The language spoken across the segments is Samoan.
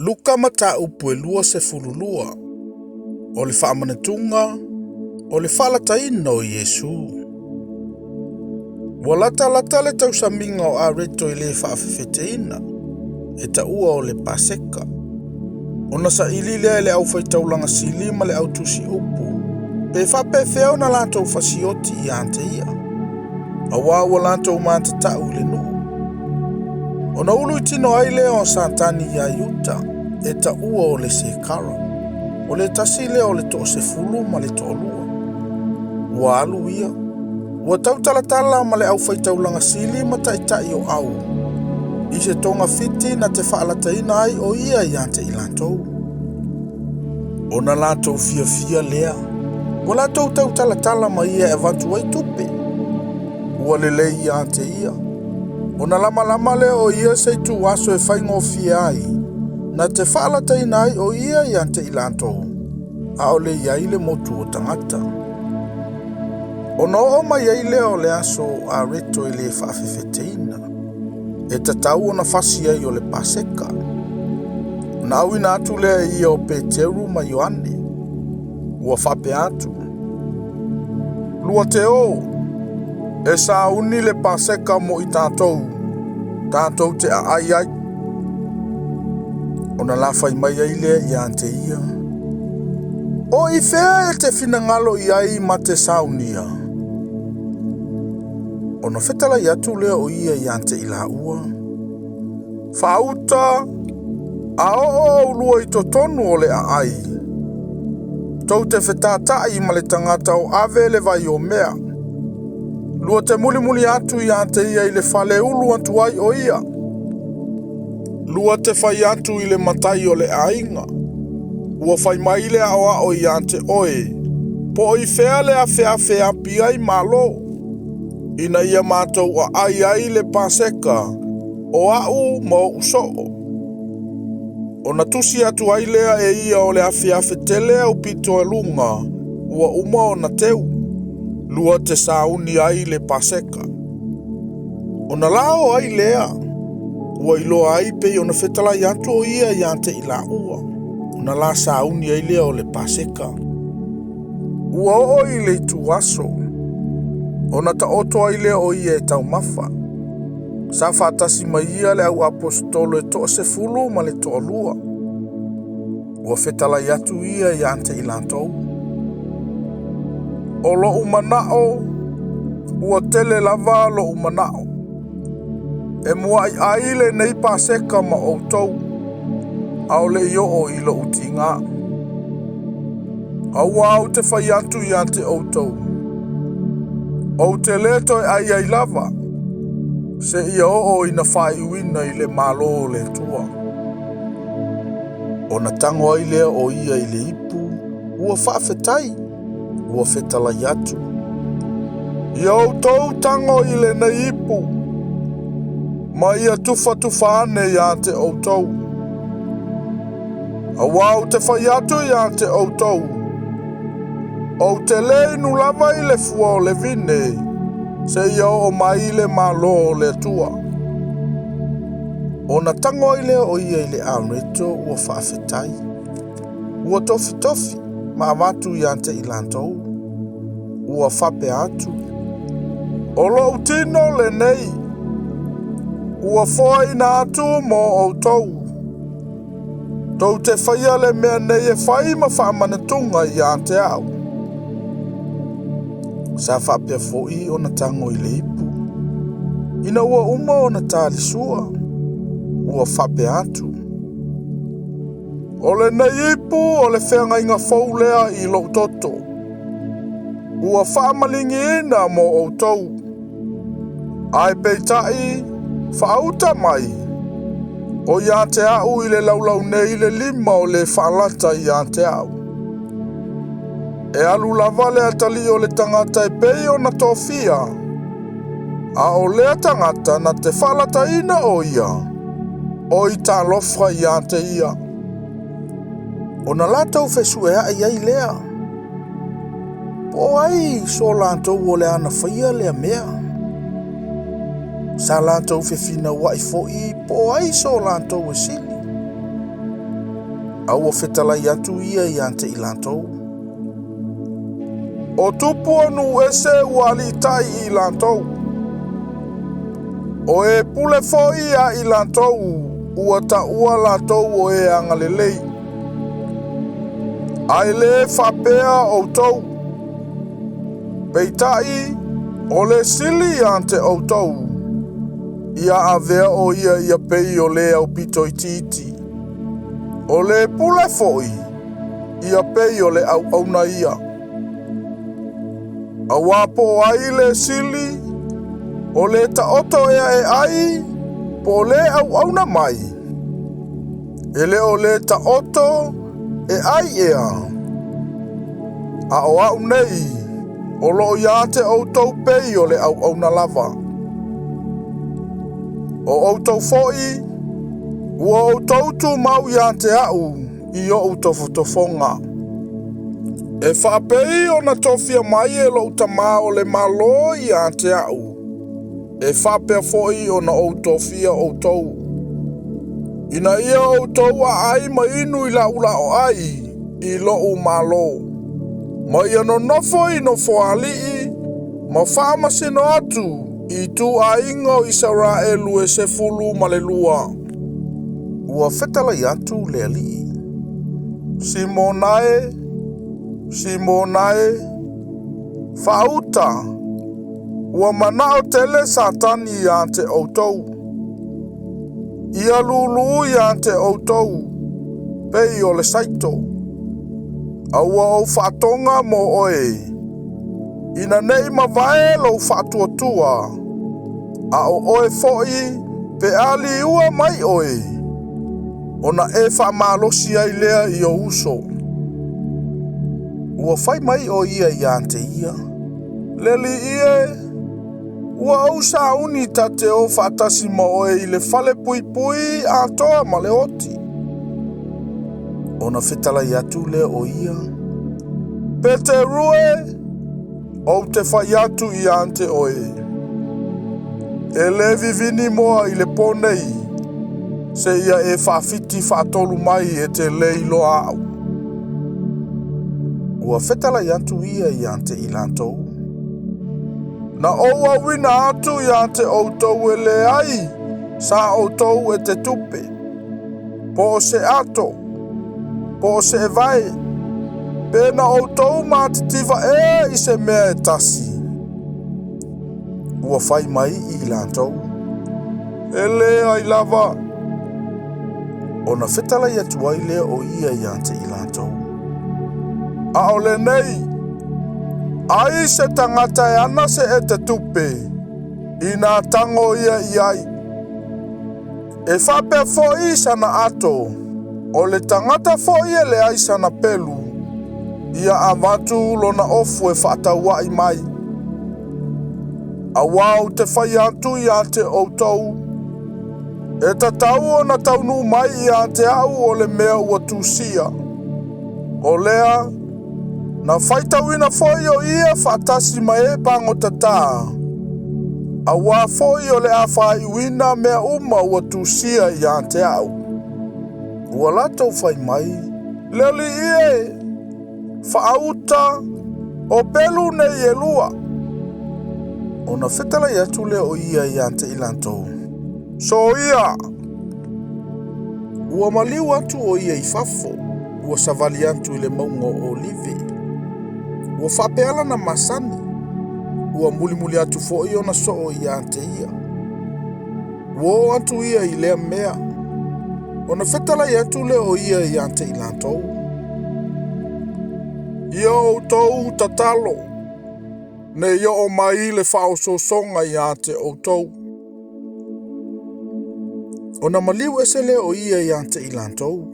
Luka mataupu e 22. O le faamanatuga o le faalataina o Iesu. Ua latalata le tausamiga o areto e le faafefeteina, e taua o le Paseka. Ona saili lea e le aufaitaulaga sili ma le autusi upu, pe faapefea ona latou fasioti ia te ia, auā ua latou matatau i le nuu. Ona ulu i tino ai lea o Satani ia Iuta, e taua o le Sekara, o le tasi lea o le 12 ma le 2. Ua alu ia, ua tautalatala ma le aufaitaulaga sili ma taitai o au, i se togafiti na te faalataina ai o ia ia te i latou. Ona latou fiafia lea, ua latou tautalatala ma ia e avatu ai tupe. Ua lelei ia te ia, ona lamalama lea o ia se ituaso e faigofie ai, na te faalataina ai o ia ia te i latou, a o le i ai le motu o tagata. Ona oo mai ai lea o le aso o areto e le faafefeteina, e tatau ona fasi ai o le Paseka. Ona auina atu lea e ia o Peteru ma Ioane, ua faapea atu, Lua te o, e sauni le Paseka mo i tatou, tatou te aai ai. Ona lafai mai ai lea ia te ia, O i fea e te finagalo i ai ma te saunia? Ona fetalai atu lea o ia ia te i laua, Faauta, a oo oulua i totonu o le aai, tou te fetata'i ma le tagata o ave le vai o mea. Lua te mulimuli atu ia te ia i le fale ulu atu ai o ia. Lua te fai atu i le matai o le aiga, ua fai mai le aoao ia te oe, po o i fea le afeafe api ai malo, ina ia matou aai ai le Paseka, o a'u ma o'u soo. Ona tusi atu ai lea e ia o le afeafe tele au pito e luga, ua uma ona teu, lua te sauni ai le Paseka. Ona lao ai lea, ua iloa ai pei ona fetalai atu o ia ia te i laua, ona la sauni ai lea o le Paseka. Ua oo i le ituaso, ona taoto ai lea o ia e taumafa. Sa faatasi mai ia le au aposetolo e 12 ma le 2. Ua fetalai atu ia ia te i latou, O lo'u mana'o, ua tele lava lo'u mana'o, e mua'i ai lenei Paseka ma outou, a o le i oo i lo'u tigā. Auā ou te fai atu ia te outou, ou te lē toe ai ai lava, seia oo ina faaiuina i le Malo o le Atua. Ona tago ai lea o ia i le ipu, ua faafetai, ua fetalai atu, Ia outou tago i lenei ipu, ma ia tufatufa ane ia te outou. Auā ou te fai atu ia te outou, ou te lē inu lava i le fua o le vine, seia oo mai le Malo o le Atua. Ona tago ai lea o ia i le areto ua faafetai, ua tofitofi ma avatu ia te i latou, ua faapea atu, O lo'u tino lenei, ua foaina atu mo outou. Tou te faia le mea nei e fai ma faamanatuga ia te a'u. Sa faapea foi ona tago i le ipu, ina ua uma ona talisua, ua faapea atu, O lenei ipu o le feagaiga fou lea i lo'u toto, ua faamaligiina mo outou. Ae peitai, faauta mai, o ia te a'u i le laulau nei le lima o le faalata ia te a'u. E alu lava le atalii o le tagata e pei ona tofia, a o lea tagata na te faalataina o ia, oi talofa ia te ia. Ona latou fesuea'i ai lea, po o ai so latou o le ana faia lea mea. Sa latou fefinaua'i foi po o ai so latou e sili. A ua fetalai atu ia ia te i latou. O tupu o nuu ese ua aliitai i i latou. O e pule foi ia i latou ua taua latou o e agalelei. Ae le faapea outou. Peitai, o le sili ia te outou, ia avea o ia ia pei o le aupito itiiti. O le pule foi, ia pei o le auauna ia. Auā po o ai le sili, o le taoto ea e ai, po o le auauna mai. E le o le taoto e ai ea. A o au nei, o loo ia te outou pei o le auauna lava. O outou foi, ua outou tumau ia te au i o'u tofotofoga. E faapei ona tofia mai e lo'u Tamā o le Malo ia te au, e faapea foi ona ou tofia outou. Ina ia outou aai ma inu i la'u laoai i lo'u Malo, ma ia nonofo i nofoalii ma faamasino atu i ituaiga o Isaraelu e 12. Ua fetalai atu le Alii. Simona e, Simona e, faauta, ua manao tele Satani ia te outou. Ia lulu ia te outou, pei o le saito. A ua ou faatoga mo oe, ina nei mavae lou faatuatua, a o oe foi pe a liua mai oe, ona e faamalosi ai lea i ou uso. Ua fai mai o ia ia te ia. Le Alii e, ua ou sauni ta te o faatasi ma oe i le fale puipui atoa ma le oti. Ona fetalai atu lea o ia. Peteru e, ou te fai atu ia te oe. E le vivini moa i le pō nei, seia e faafiti faatolu mai e te le iloa au. Ua fetalai atu ia ia te i latou. Na ou auina atu ia te outou e leai sa outou e te tupe, po o se ato, po o se evae, pe na outou matitiva ea i se mea e tasi. Ua fai mai i latou. E leai lava. Ona fetalai atu ai lea o ia ia te i latou. A o lenei, ai se tagata e ana se ete tupe, ina tago ia i ai. E faapea foi sana ato, o le tagata foi e leai sana pelu, ia avatu lona ofu e faataua'i mai. Auā ou te fai atu ia te outou, e tatau ona taunuu mai ia te au o le mea ua tusia. O lea, na faitauina foi o ia faatasi ma e pagotatā, auā foi o le a faaiuina mea uma ua tusia ia te au. Ua latou fai mai, Le Alii e, faauta, o pelu nei e lua. Ona fetalai atu lea o ia ia te i latou. Soia! Ua maliu atu o ia i fafo, ua savali atu i le mauga o Olive. Ua faapea lana masani, ua mulimuli atu foi ona soo ia te ia. Ua oo atu ia i lea mea, ona fetalai atu lea o ia ia te i latou. Ia outou tatalo, nei oo mai le faaosoosoga ia te outou. Ona maliu ese lea o ia ia te i latou.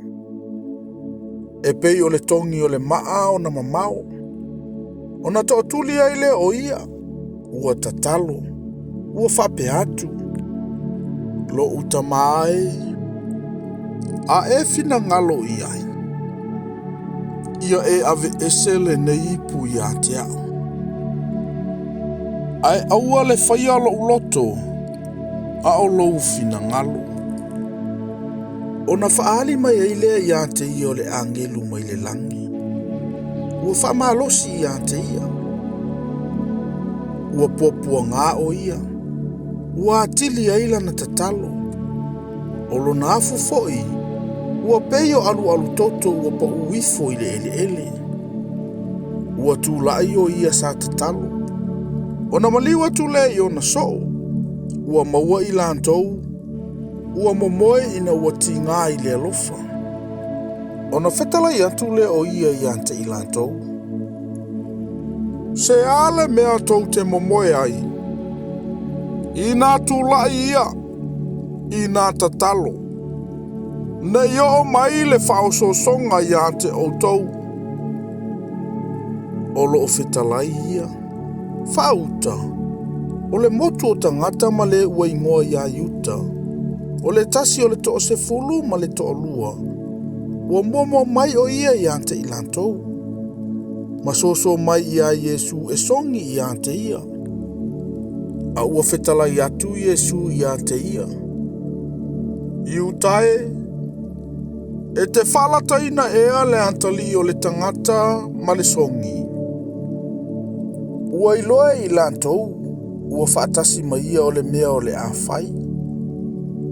E pei o le togi o le maa ona mamao. Ona tootuli ai lea o ia, ua tatalo, ua faapea atu. Lo'u Tamā e, a e finagalo i ai, ia e aveese lenei ipu ia te au. Ae aua le faia lo'u loto, a o lou finagalo. Ona faaali mai ai lea ia te ia o le agelu mai le lagi. Ua faamalosi ia te ia. Ua puapuaga o ia. Ua atili ai lana tatalo. O lona afu foi, ua pei o alualu toto ua pau ifo i le eleele. Ua tulai o ia sa tatalo. Ona maliu atu lea i ona soo, ua maua i latou, ua momoe ina ua tiga i le alofa. Ona fetalai atu lea o ia ia te i latou. Se a le mea tou te momoe ai? Ina tulai ia, ina tatalo. Ne i oo mai le faaosoosoga ia te outou. O loo fetalai ia, faauta, o le motu o tagata ma le ua igoa ia Iuta, o le tasi o le 10 ma le 12, ua muamua mai o ia ia te i latou, ma soso mai ia Iesu e sogi ia te ia. A ua fetalai atu Iesu ia te ia. Iuta e, e te faalataina ea le atalii o le tagata ma le sogi. Ua iloa e i latou, ua faatasi mai ia o le mea o le a fai.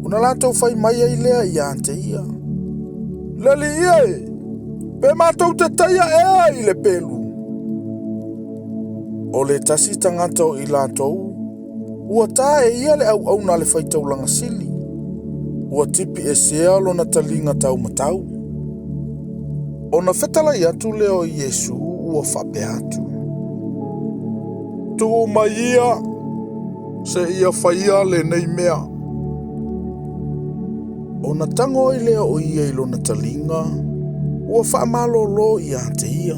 Ona latou fai mai ai lea ia te ia. Le alii e, pe matou te taia ea i le pelu. O le tasi tagata o i latou, ua ta e ia le auauna a le faitaulaga sili. Ua tipi esea lona taliga taumatau. Ona fetalai atu lea o Iesu ua faapea atu. Tuu mai ia, se ia faia lenei mea. Ona tago ai lea o ia i lona taliga, ua faamalolo ia te ia.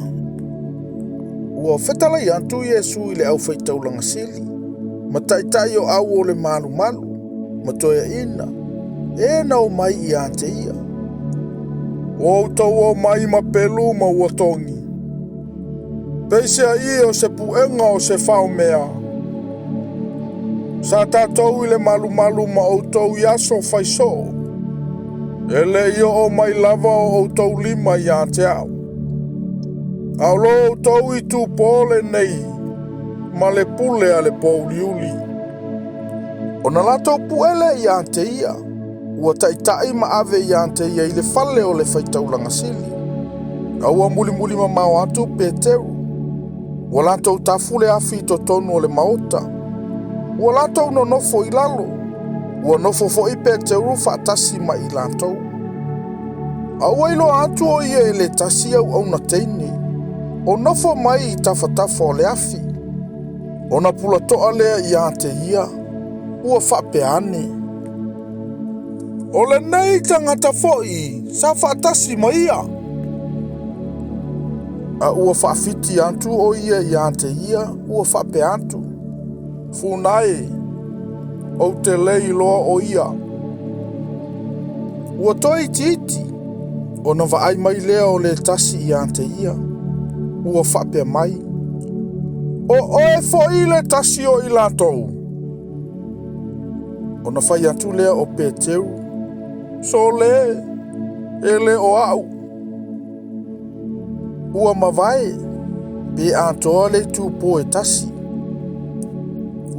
Ua fetalai atu Iesu i le aufaitaulaga sili, ma taitai o au o le malumalu, ma toeaina, e na omai ia te ia. Ua outou omai ma pelu ma ua togi. Peiseai o se puega o se faomea. Sa tatou i le malumalu ma outou i aso faisoo. E le i oo mai lava o outou lima ia te au. A o lo outou i tupō lenei ma le pule a le pōuliuli. Ona latou pue lea ia te ia, ua taitai ma ave ia te ia i le fale o le faitaulaga sili. A ua mulimuli mamao atu Peteru. Ua latou tafu le afi i totonu o le maota. Ua latou nonofo i lalo. Ua nofo foi Peteru faatasi ma i latou. A ua iloa atu o ia e le tasi auauna teine, o nofo mai i tafatafa o le afi. Ona pulatoa lea ia te ia, ua faapea ane. O lenei tagata foi sa faatasi ma ia. A ua faafiti atu o ia ia te ia, ua faapea atu. Funa e, ou te le iloa o ia. Ua toe itiiti, ona vaai mai lea o le tasi ia te ia. Ua faapea mai, O oe foi le tasi o i latou. Ona fai atu lea o Peteru, Sole, e le o au. Ua mavae, pe atoa le itupo e tasi.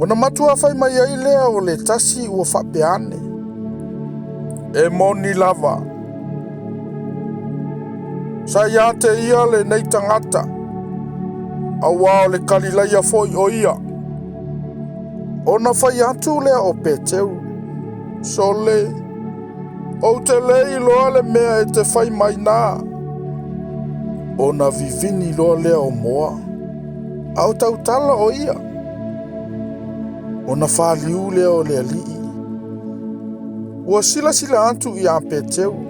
Ona matua fai mai ai lea o le tasi ua faapea ane. E moni lava. Sa ia te ia lenei tagata, auā o le Kalilaia foi o ia. Ona fai atu lea o Peteru, Sole, ou te le iloa le mea e te fai mai na. Ona vivini loa lea o moa, a o tautala o ia. Ona faliu lea o le alii. Ua silasila atu ia Peteru.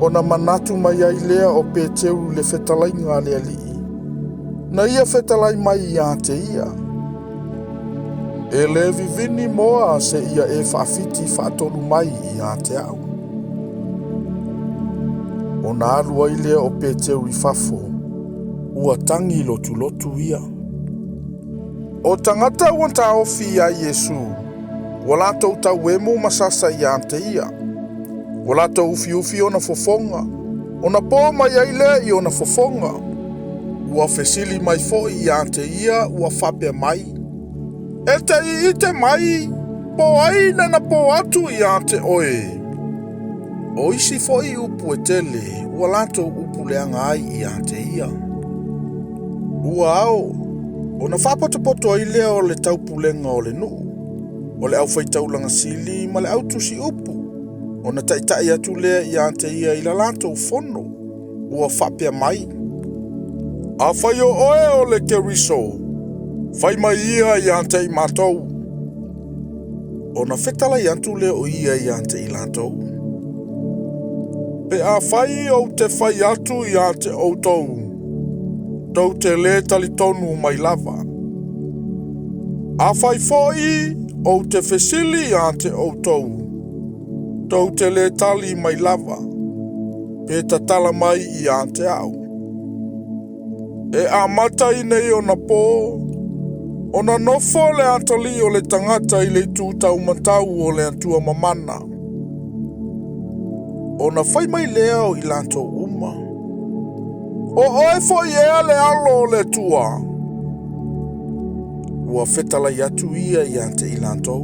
Ona manatu mai ai lea o Peteru i le fetalaiga a le alii. Na ia fetalai mai ia te ia. E le vivini moa se ia e faafiti faatolu mai ia te au. Ona alu ai lea o Peteru i fafo, ua tagi lotulotu ia. O tagata ua taofi ia Iesu, ua latou tauemu ma sasa ia te ia. Ua latou ufiufi ona fofoga, ona po mai ai lea i ona fofoga. Ua fesili mai foi ia te ia ua faapea mai, E te iite mai, po ai na po atu ia te oe? O isi foi upu e tele ua latou upu leaga ai ia te ia. Ua ao ona faapotopoto ai lea o le taupulega o le nuu, o le aufaitaulaga sili ma le autusi upu, ona taitai atu lea ia te ia i la latou fono, ua faapea mai, Afai o oe o le Keriso, fai mai ia ia te i matou. Ona fetalai atu lea o ia ia te i latou. Pe afai ou te fai atu ia te outou, tou te lē talitonu mai lava. Afai foi ou te fesili ia te outou, tou te lē tali mai lava, pe tatala mai ia te au. E amata i nei ona po, ona nofo le atalii o le tagata i le itu taumatau o le Atua mamana. Ona fai mai lea o i latou uma, O oe foi ea le alo o le Atua? Ua fetalai atu ia ia te i latou,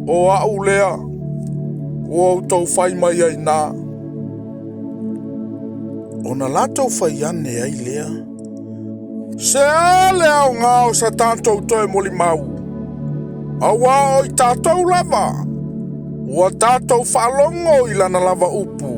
O au lea, ua outou fai mai ai na. Ona latou fai ane ai lea, Se a le aoga o sa tatou toe molimau? Auā o i tatou lava, ua tatou faalogo i lana lava upu.